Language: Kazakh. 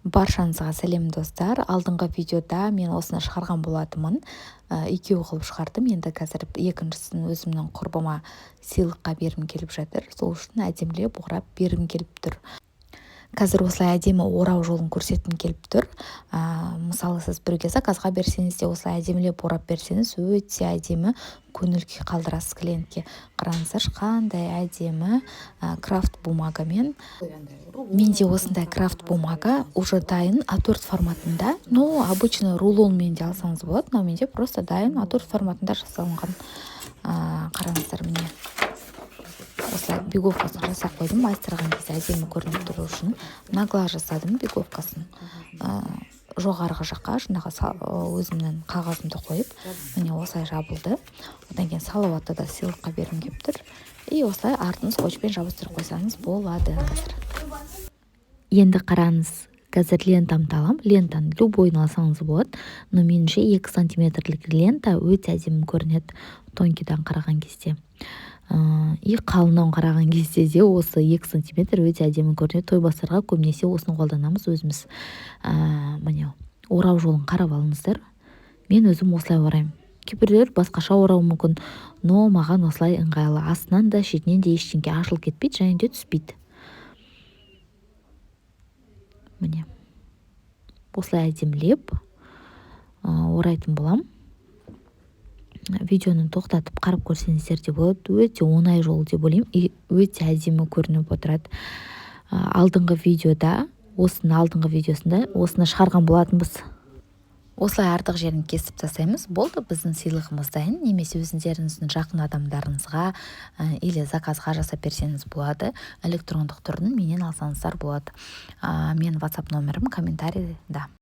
Баршаңызға сәлем, достар! Алдыңғы видеода мен осыны шығарған болатынмын, екеу қылып шығардым. Енді қазір екіншісін өзімнің құрбыма сыйлыққа бергім келіп жатыр. Сол үшін әдемілеп орап бергім келіп тұр. Қазір осылай әдемі орау жолын көрсеткім келіп тұр. Мысалы, сіз біреуге заказға берсеңіз де, осылай әдемілеп орап берсеңіз, өте әдемі көңіл күй қалдырасыз клиентке. Қараңыздаршы, қандай әдемі крафт бумагамен. Менде осындай крафт бумага уже дайын А4 форматында, но обычно рулонмен де алсаңыз болады, но менде просто дайын А4 форматында жасалынған. Қараңыздар, міне, осылай биговкасын жасап қойдым, майыстырған кезде әдемі көрініп тұру үшін. На глаз жасадым биговкасын. Жоғарғы жаққа жаңағы өзімнің қағазымды қойып, міне, осылай жабылды. Одан кейін Салауатты да сыйлыққа бергім келіп тұр. И осылай артын скотчпен жабыстырып қойсаңыз болады. Қазір енді қараңыз, қазір лентамды аламын. Лентаны любойын алсаңыз болады, но меніңше, 2 сантиметрлік лента өте әдемі көрінеді тонкийдан қараған кезде и қалыңнан қараған кезде де осы 2 сантиметр өте әдемі көрінеді. Тойбастарға көбінесе осыны қолданамыз өзіміз. Міне, орау жолын қарап алыңыздар. Мен өзім осылай ораймын, кейбіреулер басқаша орауы мүмкін, но маған осылай ыңғайлы. Астынан да, шетінен де ештеңке ашылып кетпейді және де түспейді. Міне, осылай әдемілеп орайтын боламын. Видеоны тоқтатып қарап көрсеңіздер де болады. Өте оңай жол деп ойлаймын и өте әдемі көрініп отырады. Алдыңғы видеода, осының алдыңғы видеосында осыны шығарған болатынбыз. Осылай артық жерін кесіп тастаймыз. Болды, біздің сыйлығымыз дайын. Немесе өздеріңіздің жақын адамдарыңызға или заказға жасап берсеңіз болады. Электрондық түрін менен алсаңыздар болады. Менің WhatsApp номерім комментарийда.